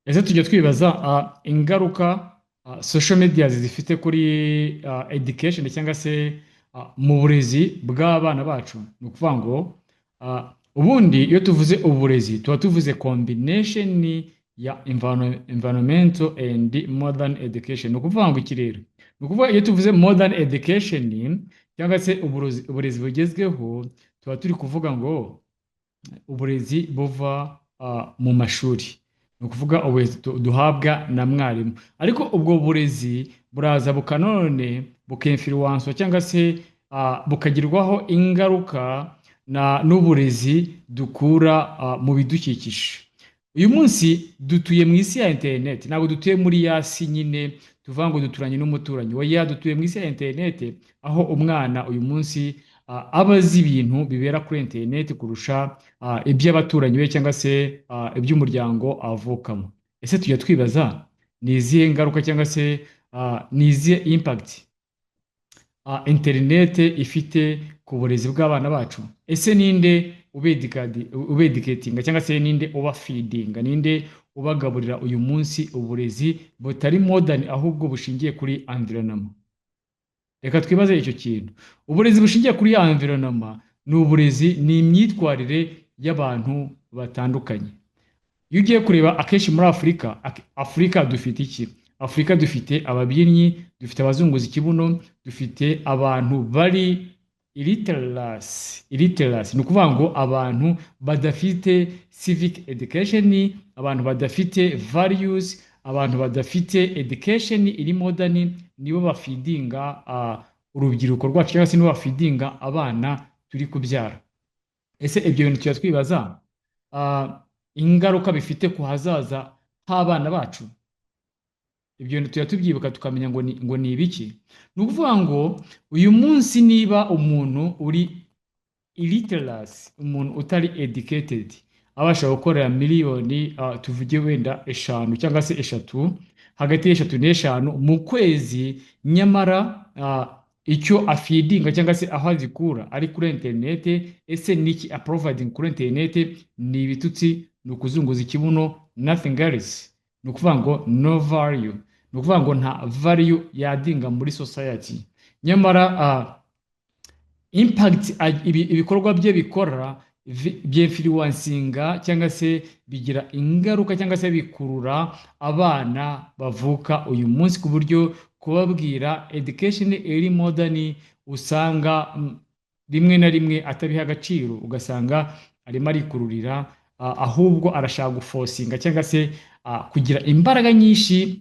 Ese tujya twibaza ingaruka social media zifite kuri education cyangwa se mu burezi bw'abana bacu? Ni ukuvuga ngo ubundi iyo tuvuze uburezi tuba tuvuze combination ya environmental and modern education. Ni ukuvuga ngo iki rero? Ni ukuvuga iyo tuvuze modern education cyangwa se uburezi bugezweho, tuba turi kuvuga ngo uburezi buva mu mashuri, ni ukuvuga uburezi duhabwa na mwarimu. Ariko ubwo burezi buraza bukanone bukinfluencwa cyangwa se bukagirwaho ingaruka n'uburezi dukura mu bidukikije. Uyu munsi dutuye mu isi ya interineti, ntabwo dutuye muri ya si nyine tuvuga ngo duturanye n'umuturanyi. Oya, dutuye mu isi ya interineti, aho umwana uyu munsi aba azi ibintu bibera kuri interineti kurusha iby'abaturanyi be cyangwa se iby'umuryango avukamo. Ese tujya twibaza ni izihe ngaruka cyangwa se ni izihe impact interineti ifite ku burezi bw'abana bacu? Ese ninde ubeducatinga cyangwa se ninde ubafeedinga, ninde ubagaburira uyu munsi uburezi butari modern ahubwo bushingiye kuri environment? Reka twibaze icyo kintu. Uburezi bushingiye kuri environment ni uburezi, ni imyitwarire y'abantu batandukanye. Iyo ugiye kureba akenshi muri Afurika, Afurika dufite iki? Afurika dufite ababyinnyi, dufite abazunguza ikibuno, dufite abantu bari illiteracy. Illiteracy ni ukuvuga ngo abantu badafite civic education, abantu badafite values, abantu badafite education iri modern, nibo bafeedinga urubyiruko rwacu cyangwa se nibo bafeedinga abana turi kubyara. Ese ibyo bintu tujya twibaza ingaruka bifite ku hazaza h'abana bacu? Ibyo bintu tujya tubyibuka tukamenya ngo ni ibiki? Ni ukuvuga ngo uyu munsi niba umuntu uri illiteracy, umuntu utari educated, abasha gukorera miliyoni tuvuge wenda 5 cyangwa se 3, hagati y'3 n'5 mu kwezi, nyamara icyo afeedinga cyangwa se aho azikura ari kuri interinete, ese niki aproviding kuri interinete? Ni ibitutsi, ni ukuzunguza ikibuno, nothing else. Ni ukuvuga ngo no value, ni ukuvuga ngo nta value yaddinga muri society. Nyamara impact ibikorwa bye bikora byinfluencinga cyangwa se bigira ingaruka cyangwa se bikurura abana bavuka uyu munsi, ku buryo kubabwira education iri modern usanga rimwe na rimwe atabiha agaciro, ugasanga arimo arikururira, ahubwo arashaka guforcinga cyangwa se kugira imbaraga nyinshi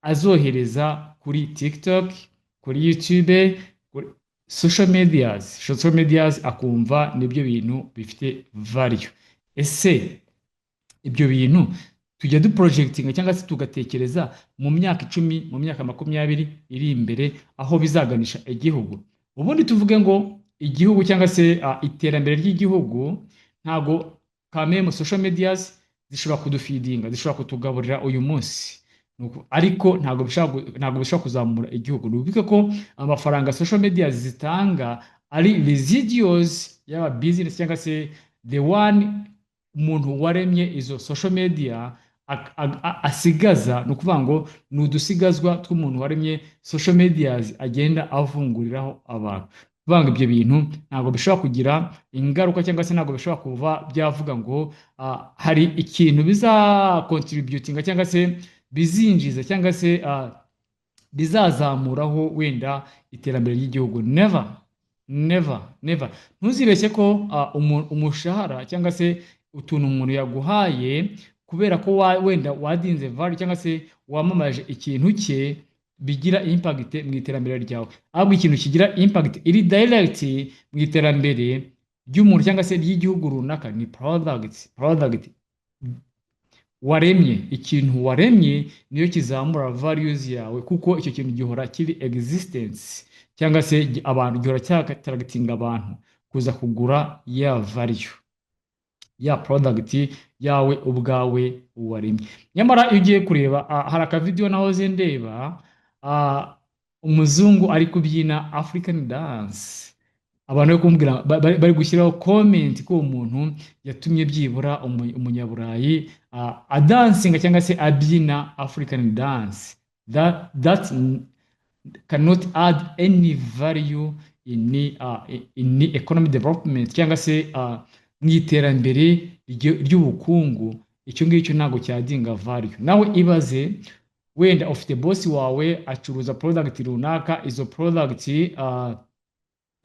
azohereza kuri TikTok, kuri YouTube, kuri social medias. Social medias akumva nibyo bintu bifite value. Ese ibyo bintu tujya duprojectinga cyangwa se tugatekereza mu myaka 10, mu myaka 20 iri imbere, aho bizaganisha igihugu? Ubundi tuvuge ngo igihugu cyangwa se iterambere ry'igihugu, ntago kameme social medias zishobora kudufeedinga, zishobora kutugaburira uyu munsi, ariko ntabwo bishobora kuzamura igihugu. Ni ukuvuga ko amafaranga social media zitanga ari residuals y'aba business cyangwa se the one umuntu waremye izo social media asigaza. Ni ukuvuga ngo ni udusigazwa tw'umuntu waremye social medias agenda avunguriraho abantu. Kuvuga ngo ibyo bintu ntabwo bishobora kugira ingaruka cyangwa se ntabwo bishobora kuva byavuga ngo hari ikintu bizacontributinga cyangwa se bizinjiza cyangwa se bizazamuraho wenda iterambere ry'igihugu. Never, never, never. Ntuzibeshye ko umushahara cyangwa se utuntu umuntu yaguhaye kubera ko wenda waddinze value cyangwa se wamamaje ikintu cye bigira impact mu iterambere ryawe. Ahubwo ikintu kigira impact iri direct mu iterambere ry'umuntu cyangwa se ry'igihugu runaka ni product. Product waremye, ikintu waremye niyo kizamura values yawe, kuko icyo kintu gihora kiri existence cyangwa se abantu gihora cyattractinga abantu kuza kugura ya value ya product yawe ubwawe waremye. Nyamara iyo ugiye kureba, hari akavidewo nahoze ndeba, umuzungu ari kubyina African dance. Abantu bari kumubwira, bari gushyiraho comment ko uwo muntu yatumye byibura umunyaburayi adansinga cyangwa se abyina African dance. That cannot add any value in economic development cyangwa se mu iterambere ry'ubukungu. Icyo ngicyo ntabwo cyaddinga value. Nawe ibaze, wenda ufite boss wawe acuruza product runaka.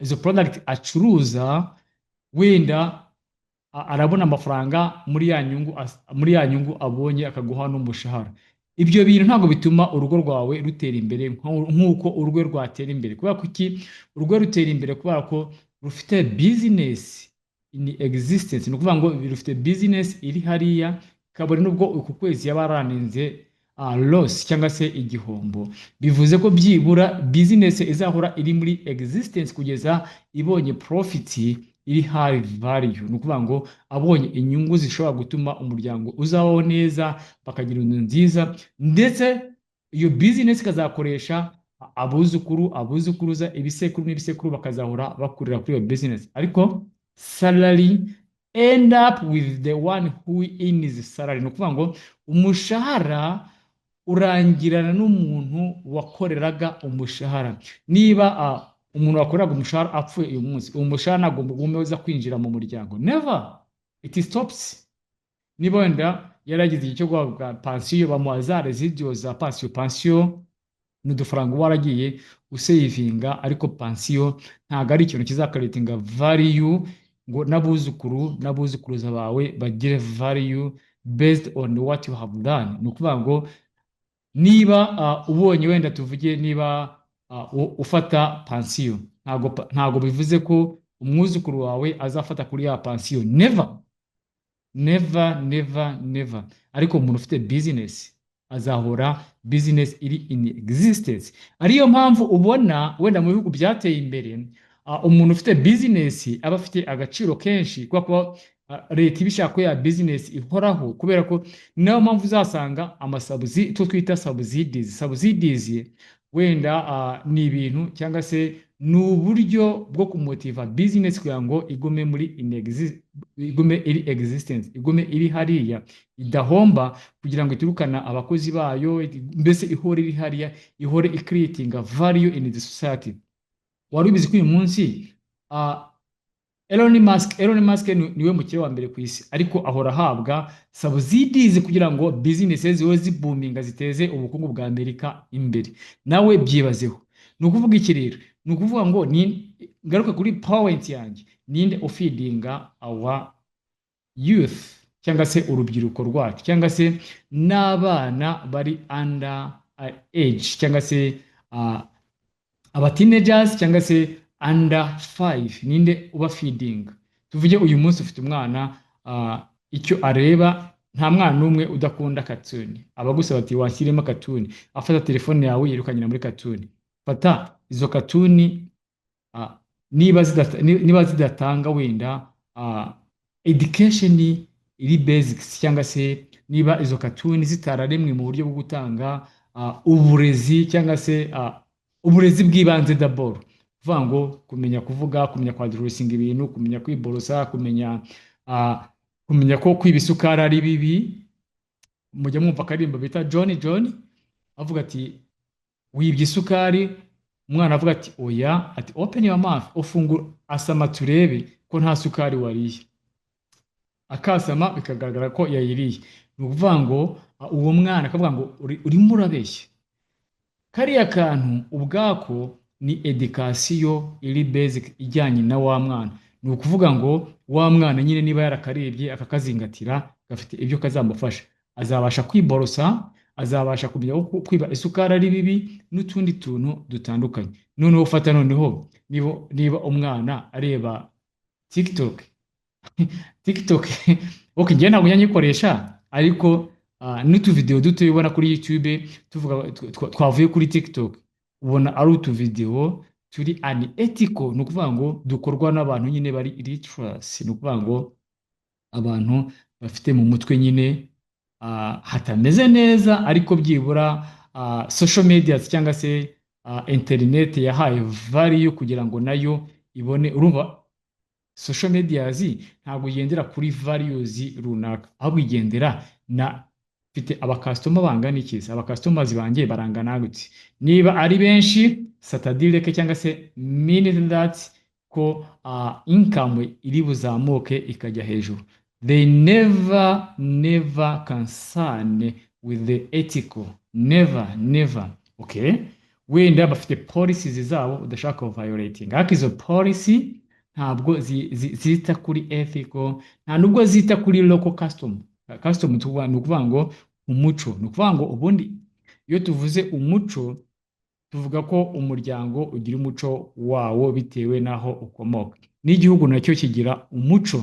Izo product acuruza, wenda arabona amafaranga muri ya nyungu abonye akaguha n'umushahara. Ibyo bintu ntabwo bituma urugo rwawe rutera imbere nk'uko urugo rwatera imbere. Kubera ko iki? Urugo rutera imbere kubera ko rufite business in existence. Ni ukuvuga ngo rufite business iri hariya, kabone nubwo uku kwezi yaba yaraninze loss cyangwa se igihombo, bivuze ko byibura business izahora iri muri existence kugeza ibonye profit iri high value. Ni ukuvuga ngo abonye inyungu zishobora gutuma umuryango uzabaho neza, bakagira inzu nziza, ndetse iyo business ikazakoresha abuzukuru, abuzukuruza, ibisekuru n'ibisekuru, bakazahora bakurira kuri iyo business. Ariko salary end up with the one who earns salary. Ni ukuvuga ngo umushahara urangirana n'umuntu wakoreraga umushahara. Niba umuntu wakoreraga umushahara apfuye uyu munsi, uwo mushahara ntabwo uza kwinjira mu muryango. Never, it stops. Niba wenda yaragize igihe cyo guhabwa pansiyo, bamuha za residuals za pansiyo. Pansiyo ni udufaranga uba waragiye usavinga, ariko pansiyo ntabwo ari ikintu kizacreatinga value ngo n'abuzukuru n'abuzukuruza bawe bagire value based on what you have done. Ni ukuvuga ngo niba ubonye, wenda tuvuge niba ufata pansiyo, ntabwo bivuze ko umwuzukuru wawe azafata kuri ya pansiyo. Never, never, never, never. Ariko umuntu ufite business azahora business iri in existence. Ariyo mpamvu ubona wenda mu bihugu byateye imbere, umuntu ufite business aba afite agaciro kenshi, kubera ko leta iba ishaka ko ya business ihoraho. Kubera ko niyo mpamvu uzasanga amasubsidy, icyo twita subsidies. Subsidies wenda ni ibintu cyangwa se ni uburyo bwo kumotiva business kugira ngo igume muri igume iri existence, igume iri hariya idahomba, kugira ngo iturukana abakozi bayo, mbese ihore iri hariya, ihore icreatinga value in the society. Wari ubizi ko uyu munsi Elon Musk niwe mukire wa mbere ku isi, ariko ahora ahabwa subsidies kugira ngo business zibe ziboominga, ziteze ubukungu bwa Amerika imbere? Nawe byibazeho. Ni ukuvuga iki rero? Ni ukuvuga ngo ni ngaruke kuri point yanjye: ninde ufeedinga our youth cyangwa se urubyiruko rwacu, cyangwa se n'abana bari under age, cyangwa se aba teenagers, cyangwa se under 5? Ninde ubafeedinga? Tuvuge uyu munsi ufite umwana, icyo areba, nta mwana n'umwe udakunda cartoon. Aba agusaba ati: "Washyiremo cartoon." Afata telefone yawe yirukanyira muri cartoon. Fata izo cartoon, niba zidatanga wenda education iri basics, cyangwa se niba izo cartoon zitararemwe mu buryo bwo gutanga uburezi cyangwa se uburezi bw'ibanze, d'abord kuvuga ngo kumenya kuvuga, kumenya kwaddressinga ibintu, kumenya kwiborosa, kumenya ko kwiba isukari ari bibi. Mujya mwumva akaririmbo bita John John, avuga ati: "Wibye isukari." Umwana avuga ati: "Oya." Ati: "Open your mouth, ufungura, asama turebe ko nta sukari wariye." Akasama, bikagaragara ko yayiriye. Ni ukuvuga ngo uwo mwana akavuga ngo: "Urimo urabeshya." Kariya kantu ubwako ni education iri basic ijyanye na wa mwana. Ni ukuvuga ngo wa mwana nyine niba yarakarebye akakazingatira, gafite ibyo kazamufasha: azabasha kwiborosa, azabasha kumenya ko kwiba isukari ari bibi, n'utundi tuntu dutandukanye. Noneho ufata, noneho niba umwana areba TikTok, TikTok, ok, njyewe ntabwo njya nyikoresha, ariko n'utuvidewo duto ubona kuri YouTube tuvuga twavuye kuri TikTok, ubona ari utuvidewo turi unethical. Ni ukuvuga ngo dukorwa n'abantu nyine bari illiterate, ni ukuvuga ngo abantu bafite mu mutwe nyine hatameze neza, ariko byibura social media cyangwa se internet yahaye value kugira ngo nayo ibone. Urumva, social medias ntabwo igendera kuri values runaka, ahubwo igendera na mfite abacustomer bangana iki se, abacustomers banjye barangana gute. Niba ari benshi, c'est-à-dire que cyangwa se meaning that ko income iri buzamuke ikajya hejuru. They never, never concern with the ethical, never, never. Okay, wenda bafite policies zabo udashaka violating, ariko izo policy ntabwo zita kuri ethical, nta nubwo zita kuri local custom. Custom ni ukuvuga ngo umuco, ni ukuvuga ngo ubundi iyo tuvuze umuco, tuvuga ko umuryango ugira umuco wawo bitewe n'aho ukomoka, n'igihugu nacyo kigira umuco.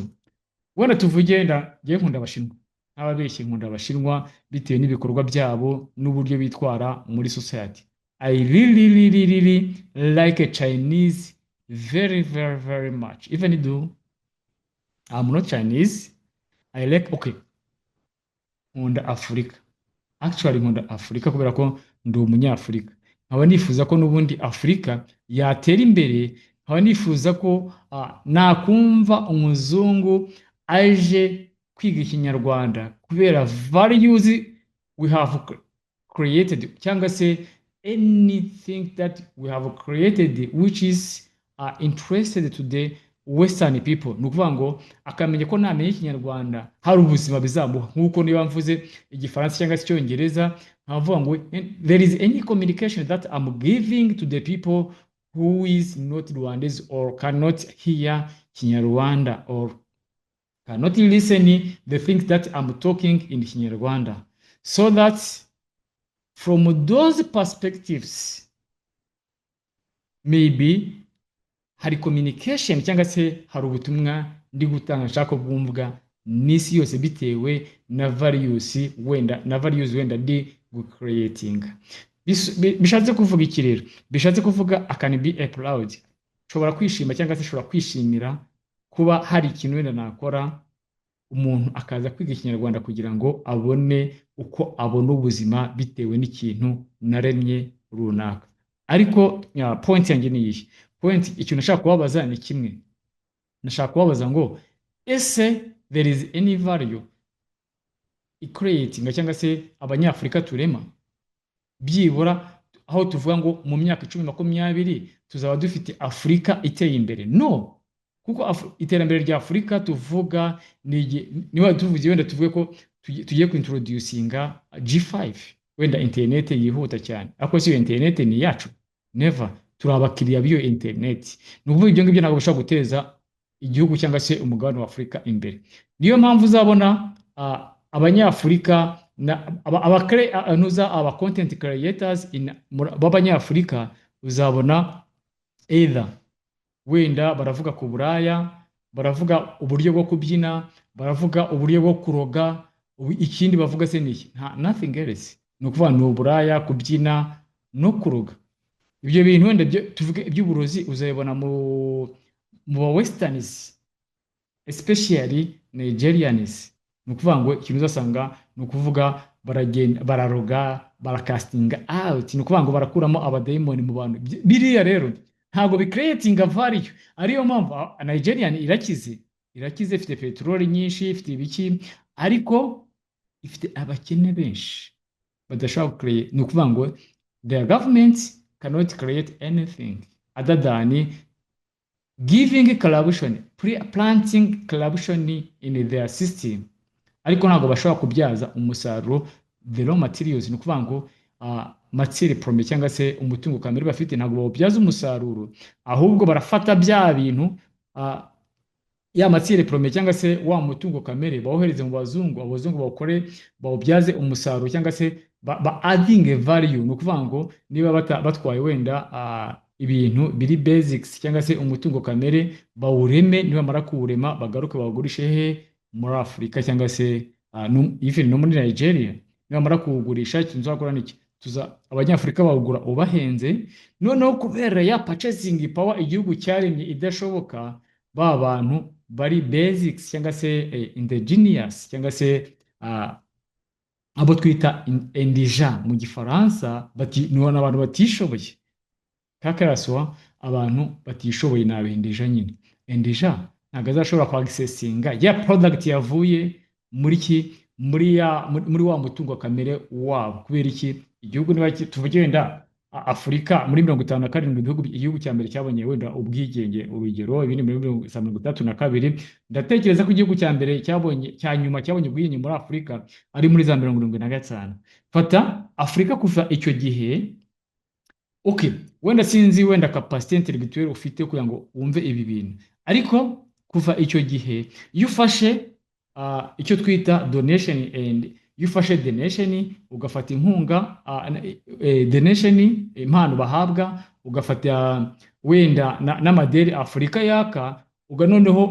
Wenda tuvuge nda ngewe nkunda Abashinwa, ntababeshye, nkunda Abashinwa bitewe n'ibikorwa byabo n'uburyo bitwara muri society. I really, really, really like a Chinese very, very, very much, even though I'm not Chinese. I like, okay, nkunda Afurika. Actually, nkunda Afurika kubera ko ndi Umunyafurika, nkaba nifuza ko n'ubundi Afurika yatera imbere, nkaba nifuza ko nakumva umuzungu aje kwiga Ikinyarwanda kubera values we have created, cyangwa se anything that we have created which is interested to the Western people. Ni ukuvuga ngo akamenya ko namenya Ikinyarwanda hari ubuzima bizamuha, nk'uko niba mvuze Igifaransa cyangwa se Icyongereza, nkavuga ngo there is any communication that I'm giving to the people who is not Rwandese or cannot hear Kinyarwanda or cannot listen the things that I'm talking in Kinyarwanda. So that from those perspectives, maybe hari communication cyangwa se hari ubutumwa ndi gutanga nshaka ko bwumvwa n'isi yose bitewe na values, wenda na values wenda ndi gucreatinga. Bishatse kuvuga iki rero? Bishatse kuvuga I can be a proud, nshobora kwishima cyangwa se nshobora kwishimira kuba hari ikintu wenda nakora, umuntu akaza kwiga Ikinyarwanda kugira ngo abone uko abona ubuzima bitewe n'ikintu naremye runaka. Ariko point yanjye ni iyihe? Point, ikintu nashaka kubabaza ni kimwe. Nashaka kubabaza ngo ese there is any value icreating cyangwa se Abanyafurika turema, byibura aho tuvuga ngo mu myaka 10, 20 tuzaba dufite Afurika iteye imbere? No, kuko iterambere rya Afurika tuvuga ni niba tuvuze wenda tuvuge ko tugiye kuintroducinga G5, wenda internet yihuta cyane, ariko si iyo internet ni iyacu? Never. Turi abakiriya b'iyo internet. Ni ukuvuga ibyo ngibyo ntabwo bishobora guteza igihugu cyangwa se umugabane wa Afurika imbere. Niyo mpamvu uzabona Abanyafurika na aba aba content creators b'Abanyafurika, uzabona either wenda baravuga ku buraya, baravuga uburyo bwo kubyina, baravuga uburyo bwo kuroga. Ikindi bavuga se ni iki? Nta nothing else. Ni ukuvuga ni uburaya, kubyina no kuroga. Ibyo bintu wenda tuvuge iby'uburozi, uzabibona mu ba Westerns, especially Nigerians. Ni ukuvuga ngo ikintu uzasanga ni ukuvuga baragenda bararoga, baracastinga out, ni ukuvuga ngo barakuramo abadayimoni mu bantu. Biriya rero ntabwo bicreatinga value. Ariyo mpamvu Nigerian irakize, irakize, ifite peteroli nyinshi, ifite ibiki, ariko ifite abakene benshi badashobora gucreate. Ni ukuvuga ngo their government cannot create anything other than giving corruption, planting corruption in their system, ariko ntabwo bashobora kubyaza umusaruro the raw materials. Ni ukuvuga ngo matière première cyangwa se umutungo kamere bafite ntabwo bawubyaza umusaruro, ahubwo barafata bya bintu, ya matière première cyangwa se wa mutungo kamere, bawohereze mu bazungu, abazungu bawukore, bawubyaze umusaruro cyangwa se ba adding value. Ni ukuvuga ngo niba batwaye wenda ibintu biri basics cyangwa se umutungo kamere, bawureme, nibamara kuwurema bagaruke bawugurishe he? Muri Afurika cyangwa se even no muri Nigeria. Nibamara kuwugurisha, ikintu tuzakora ni iki? Tuza Abanyafurika bawugura ubahenze. Noneho kubera ya purchasing power igihugu cyaremye idashoboka, ba bantu bari basics cyangwa se indigenous cyangwa se abo twita indigent mu Gifaransa, ni abantu batishoboye kakaraswa. Abantu batishoboye ni abendeja nyine. Indigent ntabwo azashobora kwaccessinga ya product yavuye muri ki, muri ya muri wa mutungo kamere wabo. Kubera iki? Igihugu niba tuvuge wenda Afurika muri 57, igihugu cya mbere cyabonye wenda ubwigenge, urugero, ibindi muri za 62. Ndatekereza ko igihugu cya mbere cyabonye, cya nyuma cyabonye ubwigenge muri Afurika ari muri za 75. Fata Afurika kuva icyo gihe. Okay, wenda sinzi wenda capacité intellectuelle ufite kugira ngo wumve ibi bintu, ariko kuva icyo gihe, iyo ufashe icyo twita donation and iyo ufashe donation, ugafata inkunga, donation, impano bahabwa, ugafata wenda n'amadeni Afurika yaka, noneho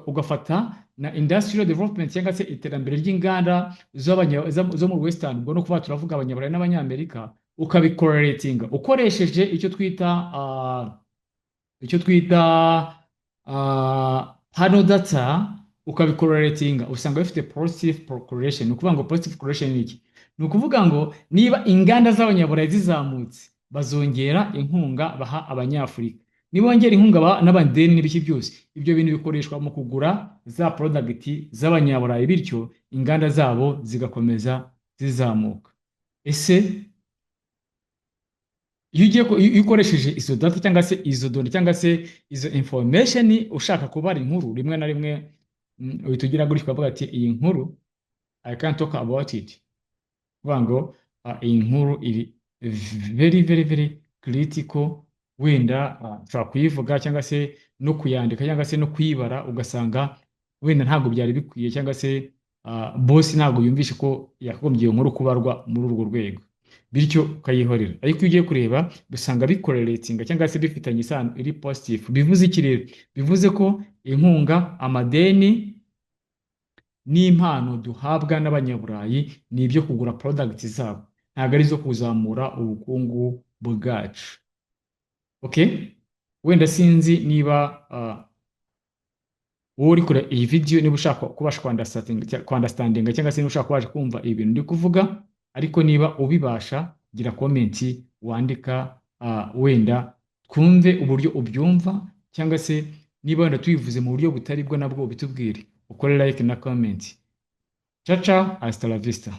ugafata na industrial development cyangwa se iterambere ry'inganda zo mu Western, ubwo no kuba turavuga Abanyaburayi n'Abanyamerika, ukabicorrelatinga ukoresheje icyo twita hano data, ukabicorrelatinga, usanga bifite positive correlation. Ni ukuvuga ngo positive correlation ni iki? Ni ukuvuga ngo niba inganda z'Abanyaburayi zizamutse, bazongera inkunga baha Abanyafurika. Niba bongera inkunga n'amadeni n'ibiki byose, ibyo bintu bikoreshwa mu kugura za product z'Abanyaburayi, bityo inganda zabo zigakomeza zizamuka. Ese iyo ukoresheje izo data cyangwa se izo données cyangwa se izo information ushaka kubara inkuru, rimwe na rimwe uhita ugira gutya ukavuga ati: "Iyi nkuru I can't talk about it." Kuvuga ngo iyi nkuru iri very very very critical, wenda ushobora kuyivuga cyangwa se no kuyandika cyangwa se no kuyibara, ugasanga wenda ntabwo byari bikwiye, cyangwa se boss ntabwo yumvishe ko yakagombye iyo nkuru kubarwa muri urwo rwego, bityo ukayihorera. Ariko iyo ugiye kureba, usanga bicorrelatinga cyangwa se bifitanye isano iri positive. Bivuze iki rero? Bivuze ko inkunga, amadeni n'impano duhabwa n'Abanyaburayi ni ibyo kugura product zabo, ntabwo ari izo kuzamura ubukungu bwacu. Okay, wenda sinzi niba wowe uri kureba iyi video, niba ushaka kubasha kwunderstandinga cyangwa se niba ushaka kubasha kumva ibintu ndi kuvuga, ariko niba ubibasha, gira comment wandika, wenda twumve uburyo ubyumva, cyangwa se niba wenda tubivuze mu buryo butari bwo, nabwo ubitubwire. Ukore like na comment. Ciao ciao, hasta la vista.